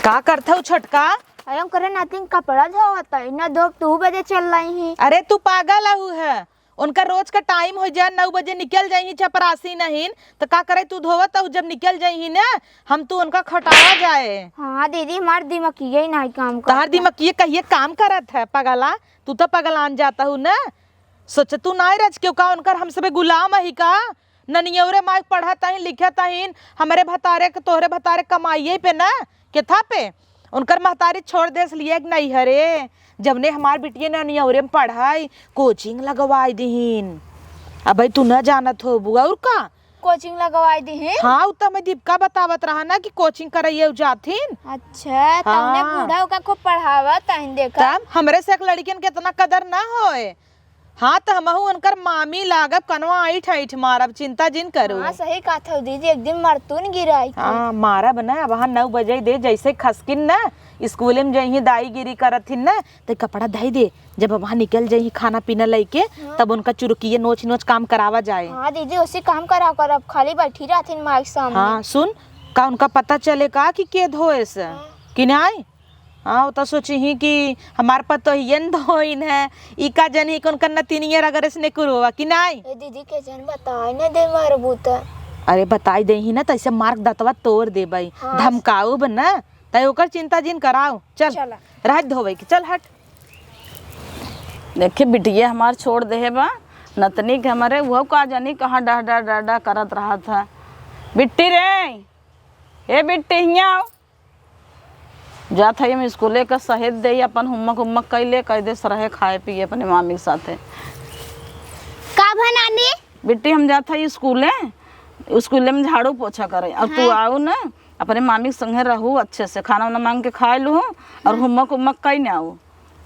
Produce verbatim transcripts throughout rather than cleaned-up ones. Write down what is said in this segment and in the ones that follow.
का करत हऊ छोटका? अरे, हम करे नातिन कपड़ा धोवत हई, ना धोब तू बजे चल रही ही। अरे, तू पागल हऊ है? उनका रोज का टाइम हो जाए, नौ बजे निकल जाई ही चपरासी नहीं, तो का करे तू धोवत हऊ? जब निकल जाई ही ना, हम तू उनका खटावा जाए। हाँ दीदी, हमार दिमागिये नहीं काम करत। तहार दिमागिये कहिए काम करत है, पगला? तू तो पगलान जात हऊ ना। सोचतू नाई रच क्यों का उनकर हम सबे गुलाम ही का? ननियौरे माई पढ़त हईन, लिखत हईन, हमरे भतारे के, तोहरे भतारे कमाइये पे ना, केथा पे? उनकर महतारी छोड़ देस लिए के नहीं हरे, जवने हमार बिटिये ननियौरे में पढ़ाई, कोचिंग लगवाई दिहिन। अबे तू न जानत होबू, और का? कोचिंग लगवाई दिहिन? हाँ, उ त हमें दीपिका बतावत रहा ना कि कोचिंग करइये उ जाथिन। अच्छा, तवने हाँ। बूढ़ा ओका खूब पढ़ावत हईन, देखा। तब हमरे से एक लड़कियन के इतना कदर ना होए। हाँ, त हमहू उनकर मामी लागब, कनवा ऐंठ ऐंठ मारब, चिंता जिन करो। हाँ, सही कहत हऊ दीदी, एक दिन मरतून गिराई के। हाँ, मारब न, अब हाँ नौ बजे दे, जैसे खसकिन न, स्कूले में जइहीं दाईगिरी करत हिन न, त कपड़ा धई दे, जब अब हाँ निकल जइहीं खाना पीना लइके, हाँ। तब उनका चुरुकिये नोच नोच काम करावा जाए। हाँ दीदी, उसी काम करा करब, खाली बैठी रहथिन माई के सामने। हाँ, सुन, का उनका पता चले का कि के धोए से, हाँ। कि नाई? हाँ, उ त सोचिहीं कि हमार पतोहियन धोइन है, ई का जनी कि उनकर नतिनियर अगर इसने कुरुआ कि नाई? ए दीदी, के जन बताई न दे मारबू त। अरे, बताई देही न, त ऐसे मार के दतवा तोड़ देबई, हाँ। धमकाउब न, त ओकर चिंता जिन कराओ। चल, चला। रह धोवे के, चल हट। देखे, बिटिया हमार छोड़ देहे बा, नतनी के हमरे, उहो का जनी कहाँ डह डह डह डह करत रहत है। बिट्टी रे, ए बिट्टी, हियाँ आओ। जात हई हम स्कूले का सहेज देई, अपन homework उमवर्क कइले, कह दे सरहे खाए पिए अपने मामी के साथे। का भा नानी? बिट्टी, हम जात हई स्कूले, स्कूले में झाड़ू पोछा करे, और तू हाँ। आऊ ना, अपने मामी के संगे रहू, अच्छे से खाना उना मांग के खाए लू, और हाँ। Homework उमवर्क कइ ना आऊ,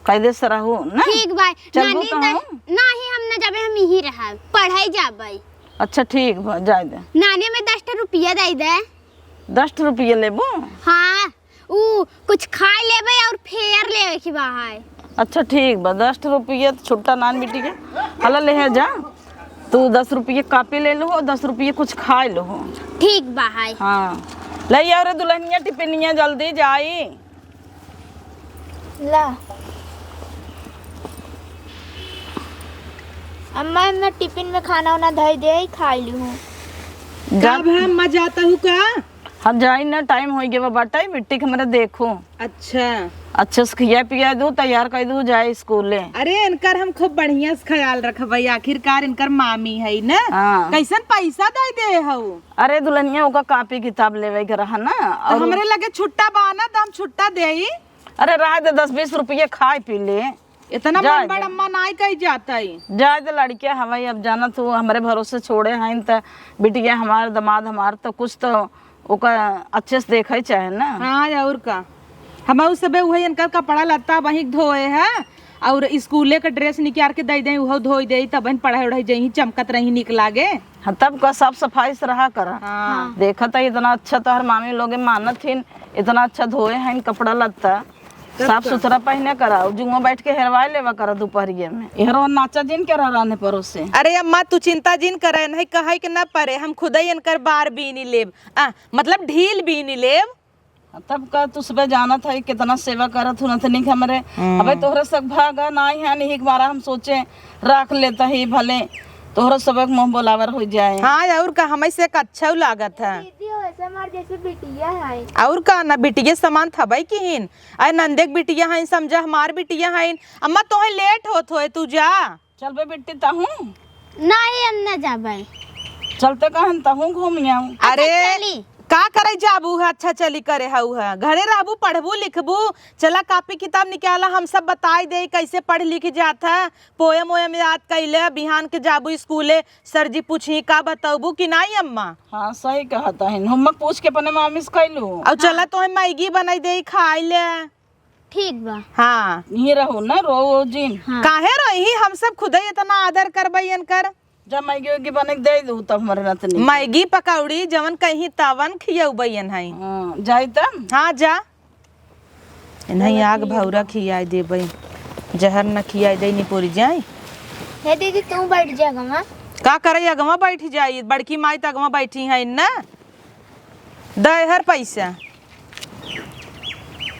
कह दे सरहू ना। ठीक बा। चलबू नानी, तो त-, हम? नाही, हम ना जाबे, हम यहीं रहब, पढ़ाई जाबे। अच्छा ठीक बा, जाए दे। नानी, हमें दस ठे रुपया दे दे। दस रुपये लेबू? हाँ, ऊ कुछ खाए लेबे और फेयर लेवे के बा है। अच्छा ठीक बा, दस रुपये त छुट्टा नान बिट्टी के। हला लेहे जा, तू दस रुपये कापी ले लो, दस रुपये कुछ खाए लो। ठीक बा है। हाँ, ले आओ रे दुल्हनिया टिफिनिया, जल्दी जाई। ला। अम्मा, मैं टिफिन में खाना उना धई दे, खाई ली हूँ। जा। का भा, अम्मा जात हऊ का? हम जाई ना, टाइम होइ गवा बाटे, बिट्टी के हमरा देखो। अच्छा। अच्छे से खिया पिया दू, तैयार कर दू, जाए स्कूले। अरे, इनकर हम खूब बढ़िया से ख्याल रखबे, आखिरकार इनकर मामी है ना। हाँ। कैसन पैसा दे दे हऊ? अरे दुल्हनिया, ओका कापी किताब लेवे के रहा ना, तो और हमरे लगे छुट्टा बा ना, तो हम छुट्टा देई। अरे रह दे, दस बीस रुपये खाए पी ले। इतना जाए मन बड़ दे। अम्मा नाई कही जाता है। जाए दे, लड़किया हवाई, अब जाना तू हमरे भरोसे छोड़े हैं, त बिटिया हमार, दामाद हमार, तो कुछ तो ओका अच्छे से देखे चाहे ना। हाँ, और का, हम उ सबे उहे इनकर कपड़ा लत्ता वहीं धोए है, और स्कूले का ड्रेस निकाल के दे दे, उहो धोई दे, तब पढ़ाई उढ़ाई जइहीं, चमकत रही, निक लागे। हाँ, तब का साफ सफाई से रहा करा। हाँ। देखत है इतना अच्छा तोहर मामी लोगे मानत हिन, इतना अच्छा धोए हैं कपड़ा लत्ता, तब साफ का? सुथरा पहने करा, जुआ बैठ के हेरवाए लेवा करा दोपहरिये में। एहरो नाचा जिन के रह रहने परोसे। अरे अम्मा, तू चिंता जिन करे, नहीं कहे के न परे, हम खुदे इनकर बार बीनी लेब, आ, मतलब ढील बीनी लेब। तब का तू सबे जानत है कितना सेवा करत हूँ नथनी के हमरे। हम्म। अबे तोहरे सग भागा नाई है, नहीं के मारा हम सोचे राख लेता ही भले तोहरे सबे के मुँह बोलावर हो जाए। हाँ, और का, हमें से एक अच्छा लागत है। दीदी, वैसे हमार जैसे बिटिया है। और का ना, बिटिया समान थबई किहिन। अरे नंदे के बिटिया है, समझा हमार बिटिया है। अम्मा तोहे लेट होत होए, तू जा। चलबे बिट्टी तहूँ? नाही, हम न जाबे। चलते कहन तहूँ घूम आऊँ। अच्छा, अरे, चली। का करे जाबू है? अच्छा चली करे हऊ है, घरे रहबू, पढ़बू लिखबू, चला कापी किताब निकाला, हम सब बताई दे कैसे पढ़ लिख जात है, पोएम ओएम याद कैले, बिहान के जाबू स्कूले, सर जी पूछी का बतौबू कि नाई अम्मा? हाँ सही कहत है, homework पूछ के अपने मामी से कैलू। और चला हाँ। तोहे मैगी बनाई दे खाई ले। ठीक बा। हाँ। ये रहो ना, रो जिन। हाँ। काहे रोई? हम सब खुदे इतना आदर करबई इनकर। जा मैगी वैगी बने के दे दू तब हमरे नतनी। मैगी पकौड़ी जवन कहीं तवन खियौबई इनहई। हाँ, जाई तब? हाँ, जा। इनहई चलो, आग ठीक भौरा बा। खियाई देबई। जहर न खियाई दे, निपोरी जाई। हे दीदी, तू बैठ जा अगवा। का करे अगवा बैठ जाई? बड़की माई त अगवा बैठी है ना। दे हर पैसा।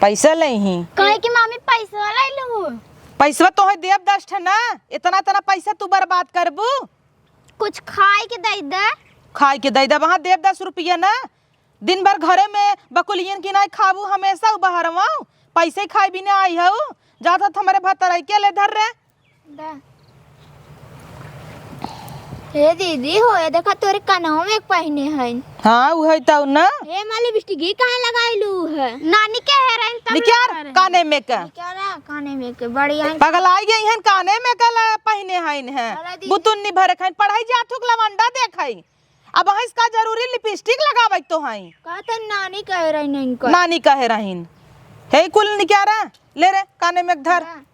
पैसा लेही। काहे कि मामी पैसा ले लू। पैसवा तोहे देब दस ठे ना, इतना इतना पैसा तू बर्बाद करबू। कुछ खाए के दे दे। खाए के दे दे, वहाँ देब दस रुपया ना। दिन भर घरे में बकुलियन की नाई खाबू, हमेशा उ बहरवाऊ, पैसे खाए बिना आई हऊ। जात हत हमरे भतरई के ले धर रे। दा। हे दीदी हो, ये देखा तोरे कनवा में एक पहिने हईन। हाँ, उहे तउ ना। हे माँ, लिपस्टिक ही काहे लगाइलू है? नानी के है रहीन तब निकाल लगा रहे। काने में का? निकाल रहा, काने में के बड़ी हईन। पगलाई गई हन, काने में का ला-, पहिने हईन है। अरे दीदी। बुतुन्नी भरे खाइन, पढ़ाई जात हुक लवंडा देखई। अब हईस का जरूरी लिपस्टिक लगावे तो हई? कहत हन नानी कहे रहीन इनकर। नानी कहे रहीन। हे कुल निकारा, ले रे, काने में धर। हाँ।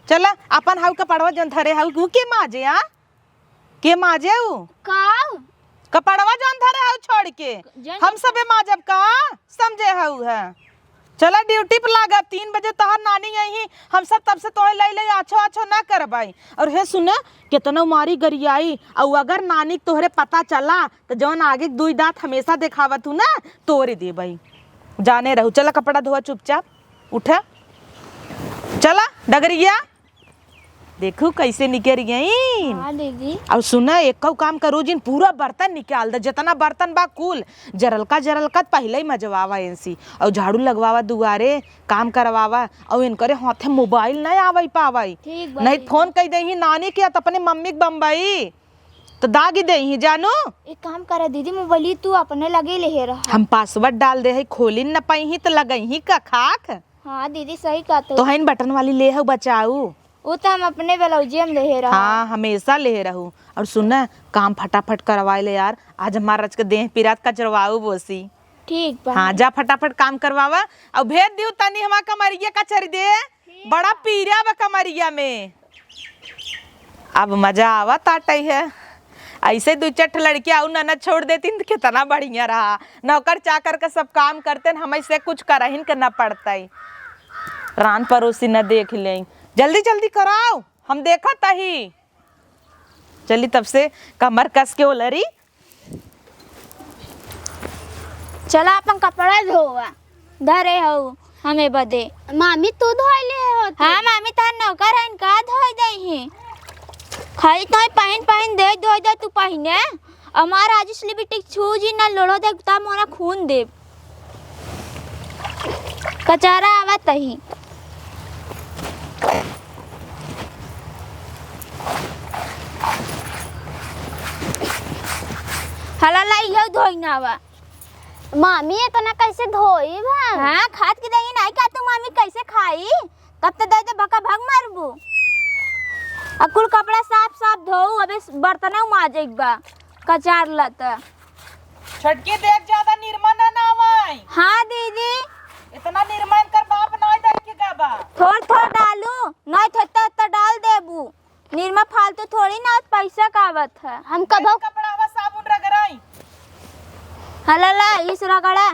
चला, अपन हऊ कपड़वा जौन धरे हऊ, उ के माजे, आ? के माजे उ? का? कपड़वा जौन धरे हऊ छोड़ के। जौन हम सबे माजब का? समझे हऊ है। चला ड्यूटी पे लागब, तीन बजे तोहार नानी अइहीं, हम सब तब से तोहे लई लई आछो आछो ना करबाई। और हे सुना, केतना मारी गरियाई, और अगर नानी के तोहरे पता चला, तो जौन आगे के दुई दांत हमेशा देखावत हू ना, तोरे देबई। जाने रहू, चला कपड़ा धोआ चुपचाप, उठा, चला डगरिया। देखू कैसे निकर गईं। हाँ दीदी। और सुना, एक काम करू जिन, पूरा बर्तन निकाल दे, जितना बर्तन बा कुल, जरलका जरलका त पहिले ही मजवावा इनसी, और झाड़ू लगवावा दुआरे, काम करवावा, और इनकरे हाथे मोबाइल नहीं आवे पावे। ठीक बा, नहीं ठीक फोन बा। कई देही नानी के, त अपने मम्मी के बम्बई, त दागी देही जानू। एक काम करा दीदी, मोबाइल तू अपने लगे ले रहा। हम पासवर्ड डाल दे है, खोलिन न पइही त लगइही का खाक। हाँ दीदी, सही कहत हो। तो हईन बटन वाली ले हऊ बचाऊ। वो तो हम अपने ब्लाउजे में लेहे रहा। हाँ, हमेशा लेहे रहू। और सुन ना, काम फटाफट करवाए ले यार, आज हमार रच के देह पिरात कचरवाऊ बोसी। ठीक बा। हाँ, जा फटाफट काम करवावा और भेज दियो तनी हमार कमरिया कचरी दे। ठीक बा। बड़ा पीरा बा कमरिया में। अब मजा आवा ताटई है। ऐसे दू चार ठे लड़कियाँ अउर ननद छोड़ देतीन त कितना बढ़िया रहा। नौकर चाकर का सब काम करतेन, हमसे कुछ करहिन के न पड़तई। रान परोसी न देख लेई। जल्दी जल्दी कराओ, हम देखत ही। चली तब से कमर कस के ओलरी। चला अपन कपड़ा धोवा, धरे हऊ हमें बदे। मामी तू धोइले हो तू? हाँ मामी, तार नौकर हईन का धोई देही। खाली तोही पहिन पहिन दे, धोई दे तू पहिने। हमार आज इसलिए बिटिक छू जी ना लोढ़ो दे, ता मोरा खून देब। कचारा आवत ही। हला लाई हऊ धोई ना आवा। मामी, इतना कैसे धोई भा? हाँ, खात की देही नाई का तू मामी कैसे खाई? तब तो दे दे भका भग मारबू। आ कुल कपड़ा साफ साफ धोऊ, अबे बर्तन माजे के बा, कचार लत। छोटकी देख, ज्यादा निरमा ना, ना आवाई। हाँ दीदी। इतना निरमा इनकर बाप नाई देखे का बा। थोड़ थोड़ डालू, नाई तो इतना इतना डाल देबू। निरमा फालतू थोड़ी ना, पैसा का आवत है। हम कबो कपड़ा हवा साबुन रगड़ाई। हला ला, इस रगड़ा।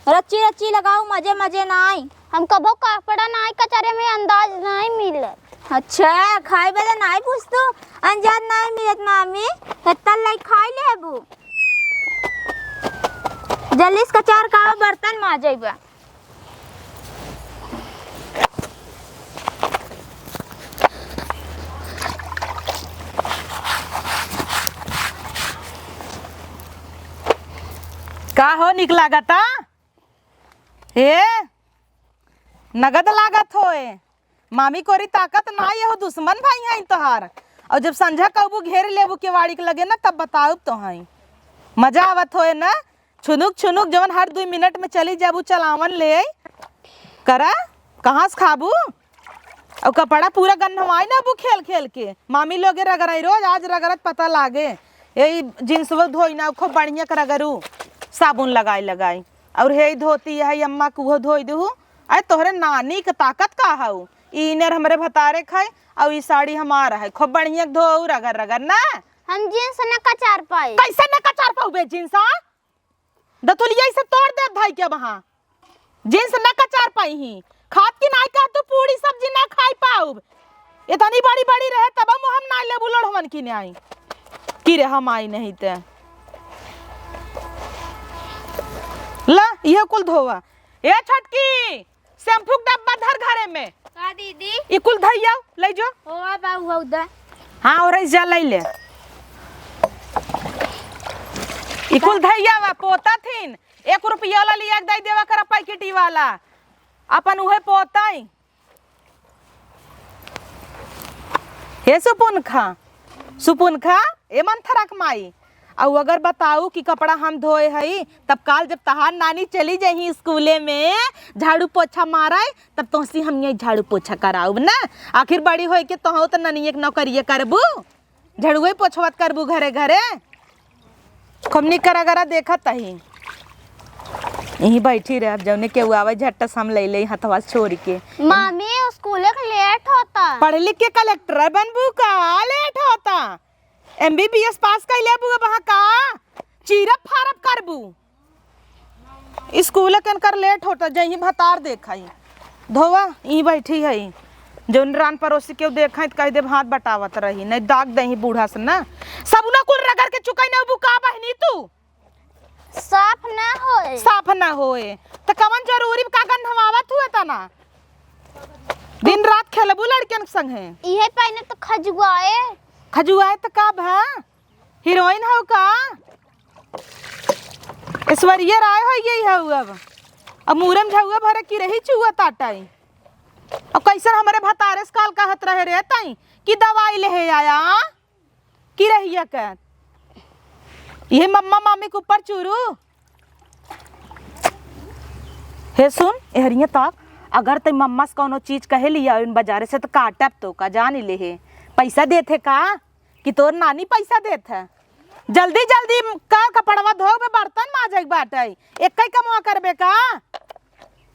रच्ची रच्ची लगाऊ, मजे मजे ना आई। हम कबो कपड़ा ना आई, कचरे में अंदाज नहीं मिलत। अच्छा, खाए वाला नहीं पूछ तू, अंदाज नहीं मिलत मामी, हेतल लाई खाई लेबू। जल्दी से कचार का बर्तन माजे बा। का हो, निक लागता? हे, नगद लागत होए। मामी कोरी ताकत ना, ये हो दुश्मन भाई हैं तोहार। और जब संझा कबू घेर लेबू केवाड़ी के लगे ना, तब बताउब तो हैं। मजा आवत होए ना, छुनुक छुनुक जवन हर दुई मिनट में चली जाबू चलावन ले आई। करा, कहाँ से खाबू? और कपड़ा पूरा गन्हवाई ना बू खेल खेल के। मामी लोगे रगड़ाई रोज, आज रगड़त पता लागे। यही जींस वो धोई ना, खूब बढ़िया के रगड़ू, साबुन लगाई लगाई। और हे धोती है अम्मा के, वो धोई देहू। अरे तोहरे नानी के ताकत का हऊ? ई इनर हमरे भतारे खाए और ई साड़ी हमार है, खूब बढ़िया के धोऊ रगड़ रगड़ ना। हम जींस न कचार पाई। कैसे न कचार पाऊ बे जींस, हाँ? दतुलिया इसे तोड़ दे भाई के वहाँ। जींस न कचार पाई ही। खात की नाई कह तू पूरी सब्जी ना खाई पाउब। इतनी बड़ी बड़ी रहे तब हम ना लेबू लड़वन की न्याय। की रे हम आई नहीं ते। ला, ये कुल धोवा। ए छोटकी, शैम्पू के डब्बा धर घरे में। का दीदी? ई कुल धइया, लइ जो। हो, अब आऊ, हो दा। हाँ, और जा लइ ले। ई कुल धइया वा, पोता थिन। एक रुपया वाला लिया के दइ देवा करा पैकेटी वाला। अपन उहे पोतई। हे सुपुनखा, सुपुनखा, ए मंथरा के माई, अउ अगर बताऊ कि कपड़ा हम धोए हई, तब काल जब तहार नानी चली जइहीं स्कूले में झाड़ू पोछा मारइ, तब तोहसी हम यहीं झाड़ू पोछा कराउब ना। आखिर बड़ी होइके तोहउ त ननिये के नौकरिये करबू, झाड़ुए पोछवत करबू घरे घरे। खूब निक करा करा देखत अही। यहीं बैठी रह, अब जौने केहू आवइ झट्ट से हम लइ लेई हथवा से छोड़ि के। मामी, स्कूले के लेट होता। पढ़ लिख के कलेक्टर बनबू का? लेट होता। एमबीबीएस पास कइ लेबू अब, हाँ का? चीरब फारब करबू। स्कूल के इनकर लेट होता, जइहीं भतार देखइ। धोवा, ई बैठी हई। जौन रान परोसी केहू देखइ त कहि देब हाथ बटावत रही, नहीं दाग देही बूढ़ा से ना। सबुना कुल रगड़ के चुकइ न अबू का बहिनी तू? साफ ना होए। साफ ना होए। त कवन जरूरी का गंधवावत हुए तना? दिन रात खेलबू लड़कन के संगे। इहे पहिने त खजुआए। खजुआए त का भा? हीरोइन हउ का? ऐश्वर्या राय होइ गई हउ अब। अब मूरम झउआ भरे की रही चुआ ताटाई। अब कइसन हमरे भतारे से काल कहत रहे रे ताई कि दवाई लेहे आया कि रहिया के। इहे मम्मा मामी के ऊपर चुरू। हे सुन, एहरिया तक, अगर तइ मम्मा से कउनो चीज कहे लिया इन बजारे से त काटब तोका, जानि लेहे। पैसा देत है का? कि तोर नानी पैसा देत है। जल्दी जल्दी कर, कपड़वा धो बे, बर्तन माजे के बाटइ, एक्कइ कमवा करबे का?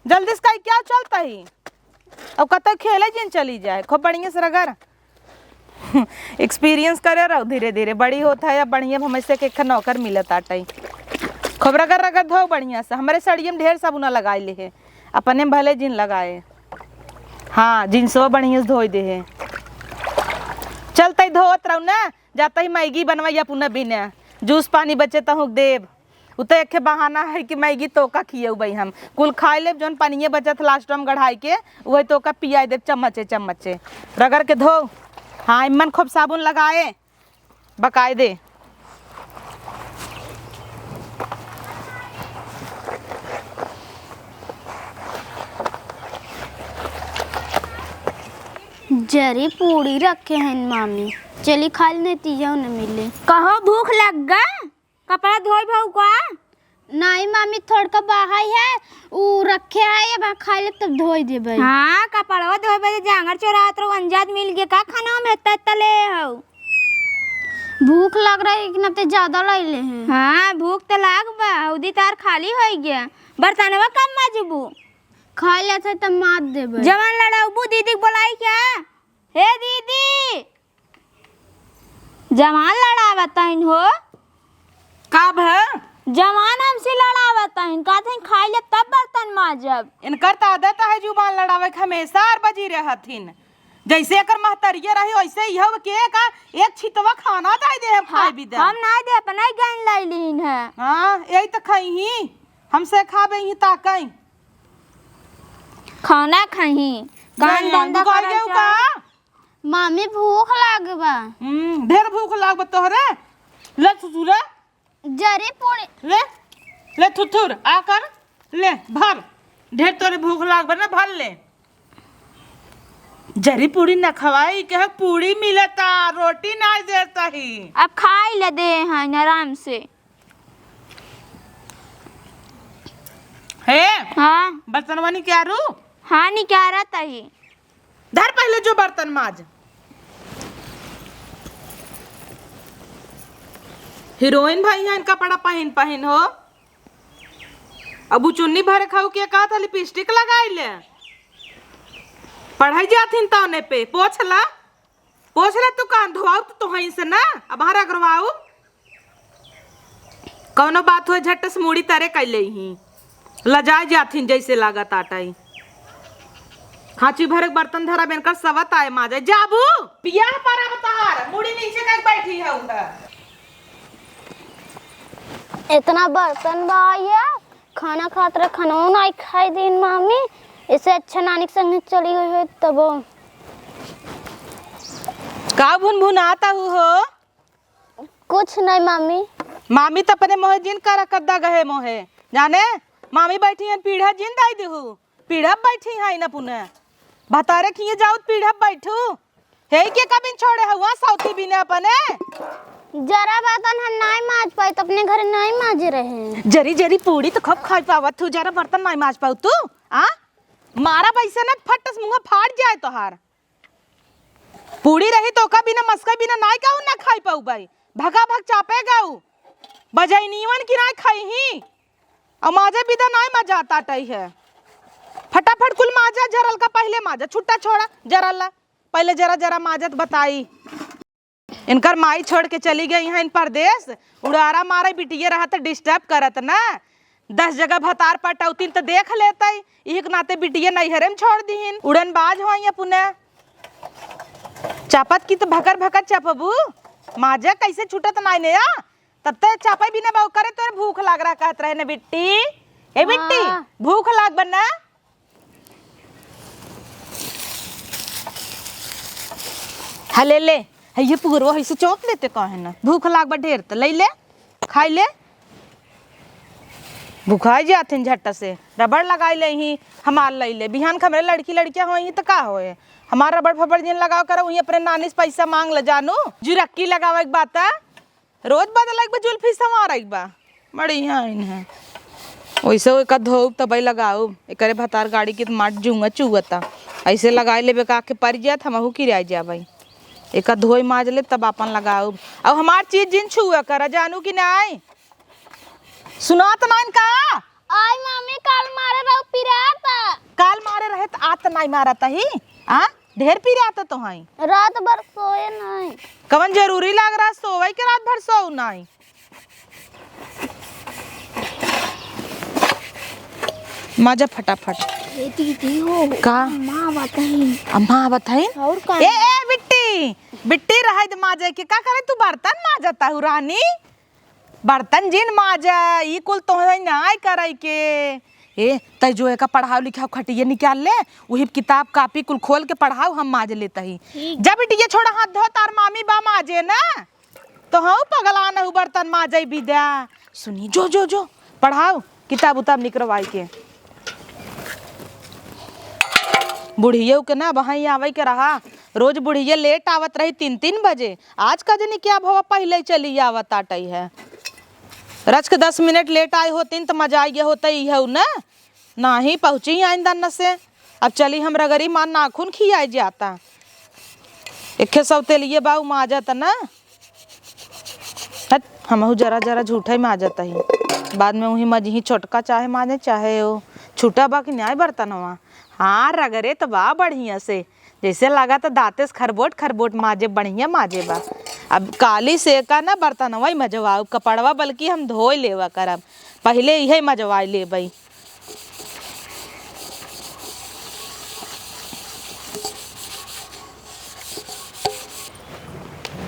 जल्दी से कइ क्या चलत ही? अब कतउ खेले जिन चली जाए, खूब बढ़िया से रगड़। एक्सपीरियंस करे रहो धीरे धीरे, बड़ी होत है अब बढ़िया, हमेशा के एक नौकर मिलत आटइ। खूब रगड़ रगड़ धो बढ़िया से। हमरे सड़िया में ढेर साबुना लगाइ लेहे, अपने में भले जिन लगाए। हाँ, जींसवा बढ़िया से धोइ देहे। चल तइ धोवत रहू ना, जात ही मैगी बनवाई अपना बिना, जूस पानी बचे तहूँ देब। उ त एक्खे बहाना है कि मैगी तोका खियउबइ हम। कुल खाइ लेब, जौन पनिये बचत लास्ट में गढ़ाइ के, उहे तोका पियाइ देब चम्मचे चम्मचे। रगड़ के धो। हाँ, इम्मन खूब साबुन लगाए, बकायदे। जरी पूड़ी रखे हैं मामी, चली खाइ ले, नहीं तीजा न मिले। कहो भूख लग गा? कपड़ा धोइबे का? नाहीं मामी, थोड़का बाहर है, उ रखे है, अब खाइ ले तब धोइ देबइ। हाँ, कपड़वा धोइबे, जांगर चोरावत रहू, अंजाद मिल गया का खाना में इतना इतना ले हऊ? भूख लग रही कि ना ते ज्यादा लइ ले हैं। हाँ, भूख त लाग बा, हौदी तार खाली होइ गया। बर्तनवा कब माजबू? खाइ लेत है तब माज देबइ। जवान लड़ाउबू, दीदी के बोलाई क्या? हे दीदी, जवान लड़ावत हइन हो। का भ? जवान हमसे लड़ावत हइन, कहत हइन खाइ ले तब बर्तन माजब। इनकर त आदत है जुबान लड़ावे के, हमेशा आर बजी रहथिन। जैसे एकर महतरिया रही, वैसे इहो के का एक छितवा खाना दइ दे हम खाए बिदा। हम नाहीं दे, अपना ही गइन लइ लीन है। हाँ, यही त खइहीं, हमसे खाबे ही ताकई। खाना खइहीं, कान बंद कर का? मामी, भूख लाग बा। हम्म, ढेर भूख लाग बा तोहरे। ले थुथुरा। जरी पूड़ी। ले, ले थुथुर, आ कर, ले, भर। ढेर तोरे भूख लाग बा ना, भर ले। जरी पूड़ी ना खवाई, कहे पूड़ी मिलता, रोटी ना देता ही। अब खाइ ले दे हैं आराम से। हे, हाँ। बर्तनवा निकारू। हाँ, निकारा तही। धर पहिले जो बर्तन माज। हीरोइन भइ हैं, कपड़ा पहिन पहिन हो। अब उ चुन्नी भरे खाऊ के कहत ह लिपस्टिक लगाइ ले। पढ़इ जाथिन तौने पे, पोछ ला। पोछ ले तू कान धोआऊ त तोहइन से ना, अब हर अगरवाऊ। कौनो बात होइ, झट से मूड़ी तरे कइ लेइहीं। लजाइ जाथिन जइसे लागत आटइ। हाँची भरे के बर्तन धरा बेनकर सवत आए माजइ। जाबू, बियाह पर अब तहार, मूड़ी नीचे कइ बैठी हऊ है। इतना बर्तन बा ये, खाना खात रहे, खाना नाहीं खाइ दिन मामी। इससे अच्छा नानी के संगे चली गई हो तबो। का भुनभुनात हऊ हो? कुछ नहीं मामी। मामी त अपने मोहे जिन करा कद्दा गहे मोहे, जाने? मामी बैठी हन पीढ़ा जिन दाई दिहू, पीढ़ा बैठी है न पुने। भतारे खिए जाऊ त पीढ़ा बैठू। हे के कबिन छोड़े हुआ सौती बिने अपने। जरा बर्तन हम नाई माज पाई त अपने घरे नाई माजे रहे। जरी जरी पूड़ी त खूब खाई पावत हू, जरा बर्तन नाई माज पाऊ तू? आ? मारा पैसे न फटस मुंह फाट जाए तोहार। पूड़ी रही तो ओका बिना मस्का बिना नाई कहू ना खाई पाऊ बाई। भका भक चापे गऊ। बजैनीवन की नाई खाई ही। अउ माजे बिदा नाई मजा आता टई है। फटाफट कुल माजा, जरल का पहिले माजा, छुट्टा छोड़ा, जरल ला। पहिले जरा जरा माजत बताई। इनकर माई छोड़ के चली गई हैं परदेस। उड़ारा मारे बिटिये रहत disturb करत ना। दस जगह भतार पटौतिन त देख लेतई। इही के नाते बिटिये नैहरे में छोड़ दिहिन। उड़न बाज होई अपने। चापत की त भकर भकर चपबू। माजा कैसे छूटत नाई ने आ? तब ते चापई बिना बाऊ करे तोरे भूख लाग रहा कहत रहे न बिट्टी। ए बिट्टी, हाँ। भूख लाग बना। हा, ले, ले। है ये पुअरवा है, इसे चौंक लेते काहे ना? भूख लाग बा ढेर, त ले ले, खाई ले। भुखाई जात हैं झट से, रबड़ लगाई ले ही, हमार ले ले। बिहान खमरे लड़की लड़कियां होई ही त का होए? हमार रबड़ फबड़ जिन लगाओ करो, वहीं अपने नानी से पैसा मांग ले जानू। जुरक्की लगावे के बात है। रोज बदलइ के बा, जुल्फी संवारइ के बा। बढ़िया हइन है। वैसे एका धोउब तबइ लगाउब। एकरे भतार गाड़ी के माट जूंगा चुअता। ऐसे लगाइ लेबे का आँखे परि जात, हमहू किराइ जाबइ। एका धोइ माज लेब तब आपन लगाउब। अउ हमार चीज जिन छुआ करा, जानू कि नाई? सुनात नाइन का? आई मम्मी, काल मारे रहू पिरात। काल मारे रहे त आज त नाई मारत ही। आ? ढेर पिरात तोहई। रात भर सोए नाई। कवन जरूरी लाग रहा सोवई के रात भर सोऊ नाई? माजा फटाफट। ए दीदी हो। का? अम्मा आवत हईन। अम्मा आवत हईन? और का? ए, ए, बिट्टी, बिट्टी रहे दे माजे के। का करे तू बर्तन माजत हऊ रानी? बर्तन जिन माजा, ई कुल तोहई नाई करइ के। ए, तै जो एका पढ़ाउ लिखाउ, खटिया निकाल ले, उही किताब कापी कुल खोल के पढ़ाउ, हम माज लेत ही। ठीक। जा बिटिया, छोड़ा हाथ धो, तार मामी बा माजे ना। तोहउ पगलान हऊ बर्तन माजइ बिदा। सुनी, जो, जो, जो, पढ़ाउ। किताब उताब निकरवाई के। बुढ़ियउ के ना बहई आवइ के रहा, रोज बुढ़िया लेट आवत रही तीन तीन बजे, आज का जनी क्या भवा पहिले चली आवत आटइ है। रच के दस मिनट लेट आइ होतिन त मजा आइ गया होता इहउ ना, नाही पहुँची आइन दन्न से। अब चली हम रगरी मार नाखून खियाइ जाता। एक्खे सौतेलिये बाऊ माजत ना। हट, हमहू जरा जरा झूठे माजत ही। बाद में उही मजही छोटका चाहे माजे, चाहे ओ छूटा बा कि नाई बर्तनवा। हाँ, रगरे त बा बढ़िया से। जैसे लगा त दाँते से खरबोट खरबोट माजे, बढ़िया माजे बा। अब काली से का ना बर्तनवा ही मजवाऊ, कपड़वा बल्कि हम धोए लेवा करब। पहिले इहे मजवाए लेबई।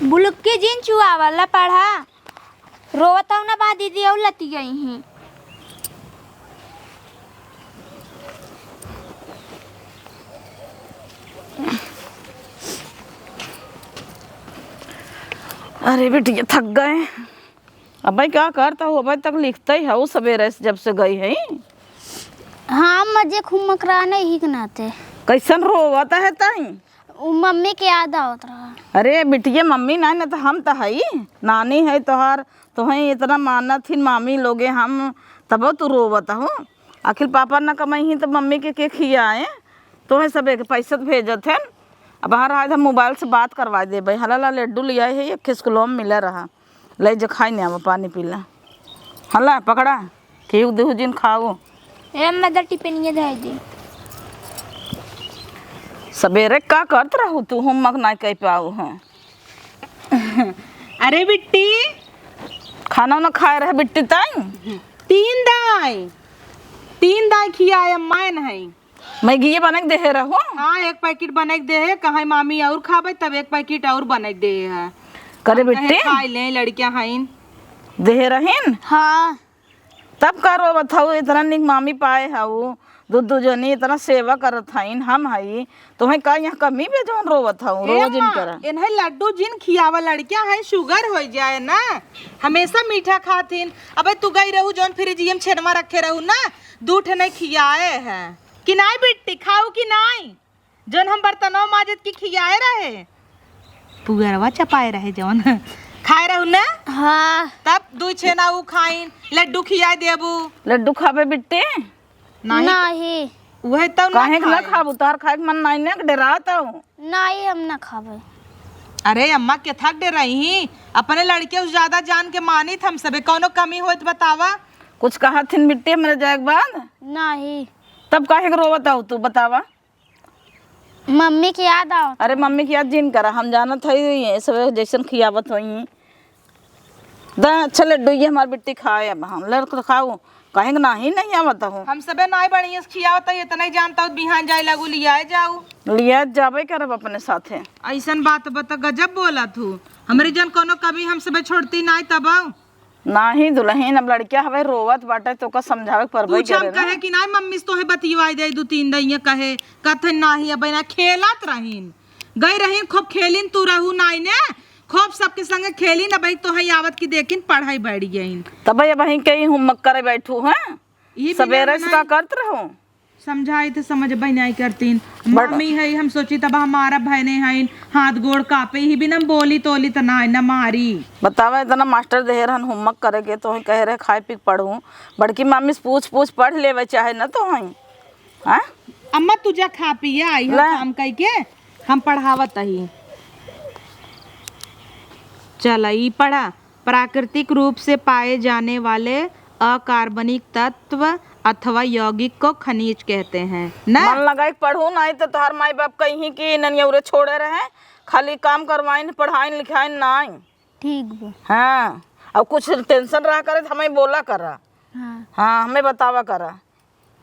बुलुक्की जिन चुआवला पढ़ा। रोवत हऊ ना बा दीदी, अउ लति गई ही। अरे बिटिया, थक गए। अबे का करत हऊ, अबे तक लिखत ही हऊ सबेरे से, जब से गई है। हाँ, मजे खूब मकराने ही के नाते। कैसन रोवत है तई? उ मम्मी के याद आवत रहा। अरे बिटिया, मम्मी नाई ना त हम त हई, नानी है तोहार, तोहई इतना मानत ही मामी लोगे हम, तबो तू रोवत हो। आखिर पापा ना कमाई ही त मम्मी के के खियाए? तोहे सबे के पैसा त भेजत है। अब बाहर आए त हम मोबाइल से बात करवा देबे। हला ला लड्डू लियाए है, एक खिसकुलोम मिला रहा। ले जा, खाई ने आवा, पानी पी ला। हला, पकड़ा, केहू देहू जिन खाओ। ए अम्मा, दा टिफिनिया धर दे। सबेरे का करत रहू तू, homework नाई कर पाऊ है। अरे बिट्टी, खाना ना खाए रहे बिट्टी ताई? तीन दाई, तीन दाई खियाए अम्मा है। मैगिये बना के देहे रहो। हाँ, एक पैकेट बना के देहे, कहाँ मामी और खाबे, तब एक पैकेट और बना के देहे है। करे हम कहे बिट्टी? खाए ले, लड़कियां हईन। देहे रहीन? हाँ। तब का रोवत हऊ, इतना निक मामी पाए हऊ, दू दू जनी इतना सेवा करत हईन, हम हई, तोहे का यहाँ कमी बे जौन रोवत हऊ ए रोज अम्मा, इनकर? इन्हें लड्डू जिन खियावा, लड़कियां हैं, शुगर हो जाए ना, हमेशा मीठा खातिन। अबे तू गई रहू जौन फ्रिजिया में छेनमा रखे रहू ना, दू ठे नहीं खियाए है कि नाई बिट्टी, खाऊ कि नाई? जौन हम बर्तनवा माजत की खियाए रहे, पुअरवा चपाए रहे जौन खाए रहू ना? हाँ। तब दू छेना ऊ खाइन, लड्डू खियाए देबू। लड्डू खाबे बिट्टी? नाही। नाही। उहे तो ना काहे के ना खाए। खाबू? तोहार खाए के मन नाही ना, डेरात हऊ। नाही, हम ना खाबे। अरे अम्मा, केथा के डेराई ही? अपने लड़के उस ज्यादा जान के मानित हम सबे, कौनो कमी होत बतावा। कुछ कहत हिन बिट्टी हमरे जाए के बाद? नाही। तब काहे के रोवत हऊ तू बतावा? मम्मी के याद आवत। अरे मम्मी के याद जिन करा, हम जानत हई ये सब जैसन खियावत होई। दा अच्छा लड्डू ये हमार बिट्टी खाए, अब हम लड़ तो खाऊ, कहें कि नाही, नहीं आवत हो। हम सबे नाई बढ़िया से खियावत हई, इतना ही जानता हूँ, बिहान जाए लागू लियाए जाऊ। लिया जाबे करब अपने साथे। ऐसन बात बता, गजब बोला तू। हमरी जन कोनो कमी हम सबे छोड़ती नाई तब। नाही दुलहिन, अब लड़किया हवे, रोवत बाटे, तो का समझावे के परबे पूछा हम करे ना। कहे कि नाई मम्मी से तोहे बतियाई दे, दू तीन दइया कहे, कथे नाही, अब ना खेलत रहीन, गई रहीन, खूब खेलिन, तू रहू नाई ने, खूब सबके संगे खेलिन, अब तोहे आवत की देखिन, पढ़ाई बैठ गईन। तब अब वहीं के ही homework करे बैठू हैं, ई बिना सबेरे से बनाई का करत रहू? समझाई त समझबे नाई करतीन। बड़- मम्मी है, हम सोची तब हमारा बहने हैं, हाथ गोड़ कापे ही बिना बोली तोली त ना, न मारी। बतावा, इतना मास्टर देहे रहन homework करे के, तो ही कहे रहे खाए पी के पढ़ू। बड़की मम्मी से पूछ पूछ पढ़ लेवे चाहे न तो ही। हाँ? अम्मा तू जा खा पिया आई हम ला। काम कई के हम पढ़ावत ही। चला ई पढ़ा। प्राकृतिक रूप से पाए जाने वाले अकार्बनिक तत्व अथवा यौगिक को खनिज कहते हैं ना। मन लगाई के पढ़ू, नाई तो तोहार माई बाप कहीं कि ननियौरे छोड़े रहे, खाली काम करवाइन, पढ़ाइन, लिखाइन नाई। ठीक बा। हाँ, और कुछ tension रहा करे तो हमें बोला करा। हाँ। हाँ, हमें बतावा करा।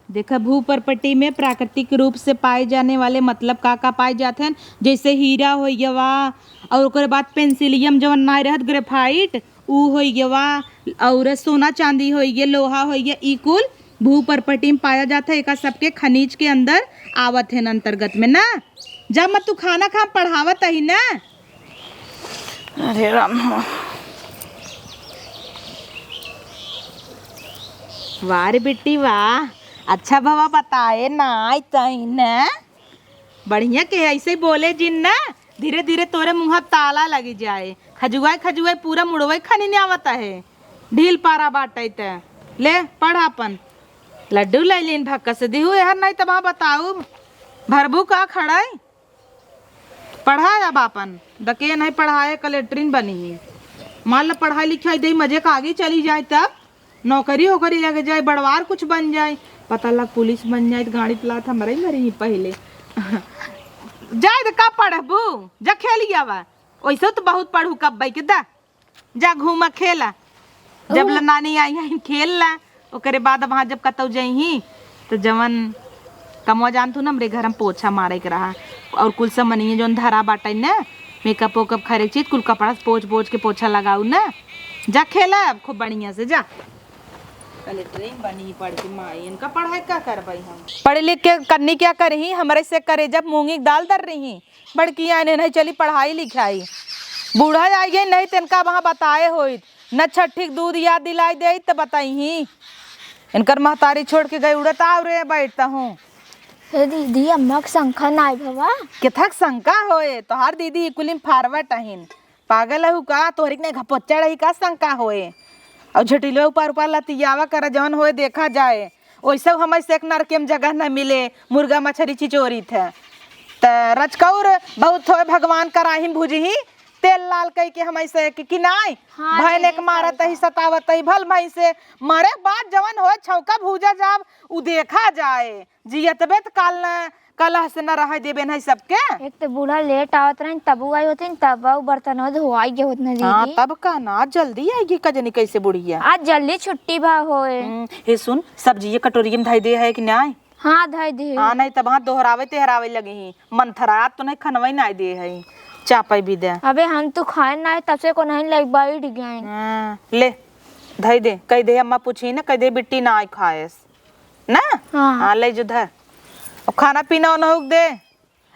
देखा, भूपरपटी में प्राकृतिक रूप से पाए जाने वाले मतलब का का पाए जात हैं, जैसे हीरा होइ गवा, और ओकरे बाद पेंसिलियम जवन नाय रहत, ग्रेफाइट, ऊ होइ गवा, और सोना चांदी होइ गए, लोहा होइ गया, ई कुल भूपरपटी में पाया जात है। एका सबके खनिज के अंदर आवत है अंतर्गत में ना। जा मत तू खाना खा, हम पढ़ावत ही ना। अरे राम हो। वाह रे बेटी वाह, अच्छा भवा बताए ना आई तई ना। बढ़िया के ऐसे ही बोले जिन ना, धीरे धीरे तोरे मुँह ताला लगी जाए। खजुआई खजुआई पूरा मुड़वई खनी ने आवत है। ढील पारा बाटे त ले पढ़ आपन। लड्डू ले लीन भक्का से दिहू एहर नहीं तब बताऊ भरबू का खड़ाई। पढ़ा अब आपन, दके नहीं पढ़ाए, कलेक्टरिन बनी ही। मान ला पढ़ाई लिखाई दे, मजे का आगे चली जाए, तब नौकरी ओकरी लग जाए, बड़वार कुछ बन जाए, पता लग पुलिस बन जाए, तो गाड़ी तलात हमरे ही मरी ही पहले। जाए तो का पढ़बू, जा खेल आवा, वैसे तो बहुत पढ़ू कब के दा। जा घूमा खेला, जब ला नानी आई है खेल ला, ओकरे बाद वहाँ जब कतौ जइही तो जवन कमवा जानतू ना, हमरे घर में पोछा मारे के रहा और कुल समनिया जौन धरा बाटे ना, मेकअप वेकअप खरे चीज कुल कपड़ा से पोछ पोछ के पोछा लगाऊ ना। जा खेला अब खूब बढ़िया से जा। कलेक्टरिन बनी पढ़ के माई, इनका पढ़ाई का करबई हम? पढ़ लिख के कन्नी क्या करही, हमरे से करे जब मूंगी के दाल दर रही। बड़की आने नहीं चली पढ़ाई लिखाई। बूढ़ा आई गई नहीं तेनका वहाँ बताए होइत। न छठी के दूध याद दिलाई दे त बताइही। इनकर महतारी छोड़ के गई उड़त आव रे बैठता हूँ। हे दीदी, अम्मा के शंका नाय भवा? केथक शंका होए, तोहार दीदी ई कुलिम forward अहिन। पागल हऊ का? तोहरी के नहीं घपोच्चा रही का शंका होए? और झटिलवा ऊपर ऊपर लतियावा कर जवन होए देखा जाए। ओइसे हमें से एक नरके में जगह न मिले, मुर्गा मछरी चिचोरी थे। त रचकौर बहुत होए भगवान कराही भुजही, तेल लाल कई के हमें से कि, कि नाई? हाँ, भैन एक दीदी, मारत सही ही कहा। सतावत ही भल भैं से मरे बाद जवन होए छौका भूजा जाब उ देखा जाए। जियतबे त काल न कलह से न रह देबे नहीं सबके। एक तो बूढ़ा लेट आवत रही तबू आई होती तब बर्तन धोआई के होत न हाँ, दीदी। तब का ना जल्दी आएगी कजनी कैसे बुढ़िया। आज जल्दी छुट्टी भा होए। हम्म, हे सुन, सब्जी ये कटोरी में धई दे है कि नाई? हाँ, धई दे। हाँ, नहीं तब हाँ दोहरावे तेहरावे लगी ही। मंथरात तो नहीं खनवाई नाई दे है। चापई भी दे। अबे हम तो खाए नाई तब से को नहीं लग बैठ गए। हाँ, ले। धई दे, कहि दे अम्मा पूछी ना, कहि दे बिट्टी नाहीं खाएस ना। हाँ। हाँ, ले जो धर। अब खाना पीना ओनहु के दे,